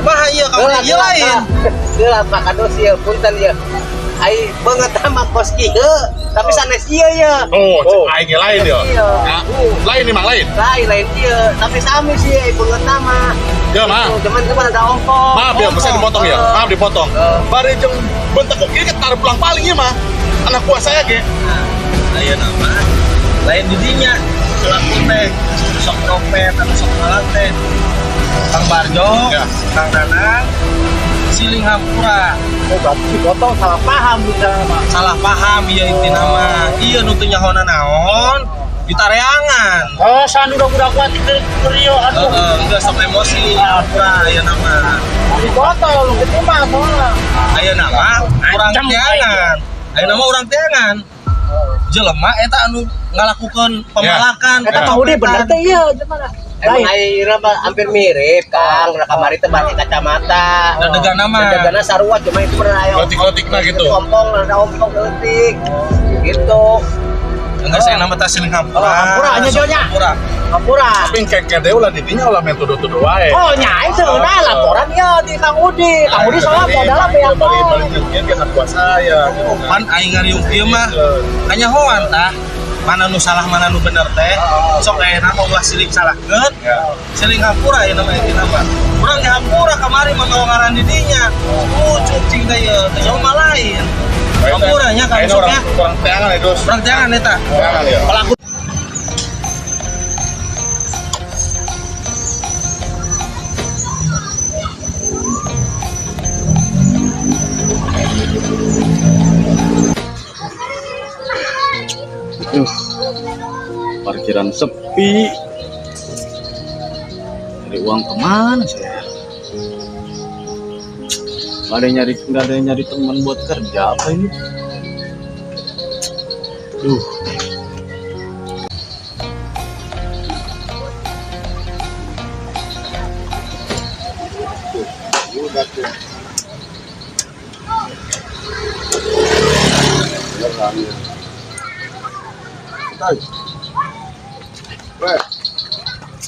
Kumaha ieu kamari ieu lain. Heula Pak Kadus ieu punten ieu. Ai beungeut mah kos kieu, tapi sanes ieu ya. Oh, cek aing ge lain ya. Iya. Ya, lain nih Mang, lain. Lain lain ieu, tapi sami sih ai beungeut mah. Ya, Mang. Cuman cuman ada ongkos. Maaf ya, saya dipotong ya. Maaf dipotong. Bari jeung bentuk kok kieu taruh pulang paling ya mah. Anak buah saya ge. Ayeuna mah lain di dinya pelaku teh sok nyopet atau sok malang teh. Kang Barjo, Ya. Kang Danang, siling hampura. Oh, berarti si Gotong salah paham bisa mah. Salah paham ieu intina mah. Ieu nu teu nyahona naon ditareangan. Oh, san udah kuat itu Rio aduh. Heeh, enggak sok emosi hampura ayeuna mah. Si Gotong gitu mah soalnya. Ayeuna mah urang Ancam, teangan. Ayeuna mah urang teangan. Jelema eta anu ngalakukeun pemalakan. Eta Kang Udi bener teh ieu gimana? Emang ai mah hampir mirip, Kang. Nah, kamari teh batik kacamata. Dedegana mah. Dedegana sarua cuma itu pernah aya Letik-letikna gitu. Ompong, ada ompong leutik. Gitu. Enggak saya nama teh siling hampura. Oh, hampura nya, Sok Jonya. Hampura. Hampura. Tapi engke deui ulah didinya ulah main tuduh-tuduh wae. Oh, nya itu nah laporan ya di Kang Udi. Kang Udi soalnya modalnya beak Bari bari jeung kieu ge anak buah saya gitu kan. Pan aing ngariung kieu mah kanyahoan tah. Mana nu salah mana nu bener teh. Sok aya nama ulah siling salahkeun. Ya. Siling hampura ya nama intina mah. Urang ge hampura kamari mah mawa ngaran di dinya. Ucuk cing teh ieu teh mah lain. Hampura nya Kang Ayeuna Usupnya. orang orang teangan ya, Dus. Urang teangan eta. Teangan ya. Pelaku Parkiran sepi. Cari uang kemana saya? Nggak ada yang nyari, nggak ada yang nyari teman buat kerja apa ini? Duh.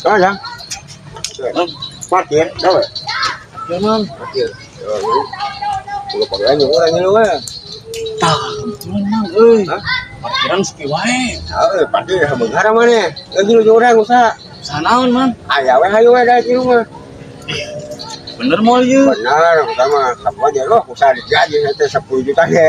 Ada. Parkir, tahu ya? Ya, Mang. Parkir. Udah pakai aja orang ini lu ya. Tah, kebetulan Mang, euy. Hah? Parkiran sepi wae. Tahu parkir ya benghar mana? Nanti lu orang usaha. Usaha naon, Mang? Ayah we hayu we dari rumah. Bener moal ieu. Benar, utama kamu aja lo usaha digaji nanti 10 juta ge.